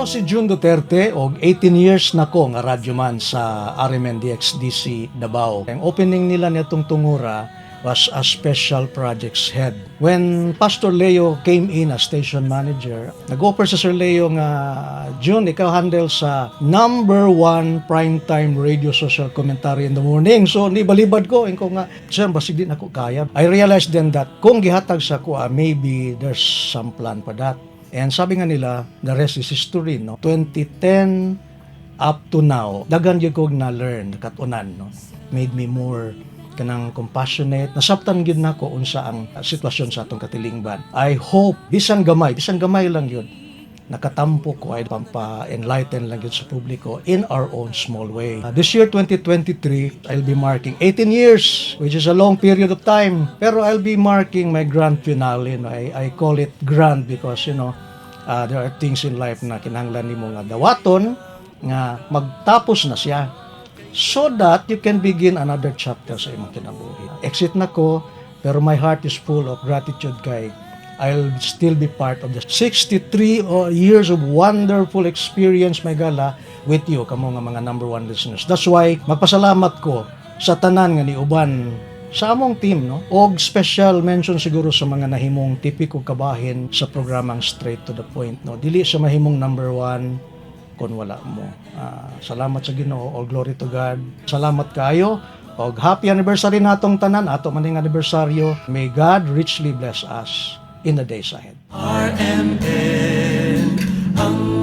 Ako si June Duterte og 18 years na ko nga radyoman sa RMN DXDC Davao. Ang opening nila nitong Tungura was a special projects head. When Pastor Leo came in as station manager, nag-offer sa Sir Leo nga, "June, ikaw handle sa number one primetime radio social commentary in the morning." So, nibalibad ko, ko nga, "Sir, basig di na ko kaya." I realized then that kung gihatag sa ko, maybe there's some plan for that. And sabi nga nila, the rest is history, no? 2010 up to now, daghan gyud kog na-learn, nakatunan, no? Made me more kanang compassionate. Nasabtan gyud nako unsa ang sitwasyon sa atong katilingban. I hope bisan gamay lang gyud nakatampo ko ay pampa-enlighten lang gyud sa publiko in our own small way. This year, 2023, I'll be marking 18 years, which is a long period of time. Pero I'll be marking my grand finale. No? I call it grand because there are things in life na kinahanglan nimo nga dawaton nga magtapos na siya so that you can begin another chapter sa imong kinabuhi. Exit na ko, pero my heart is full of gratitude kay I'll still be part of the 63 years of wonderful experience, my gala, with you, kamo nga mga number one listeners. That's why magpasalamat ko sa tanan nga niuban sa among team, no? Og special mention siguro sa mga nahimong tipiko kabahin sa programang Straight to the Point, no? Dili siya mahimong number one kung wala mo. Salamat sa Ginoo, all glory to God. Salamat kaayo. Og happy anniversary natong tanan, ato maning anibersaryo. May God richly bless us in the days ahead. RMN ang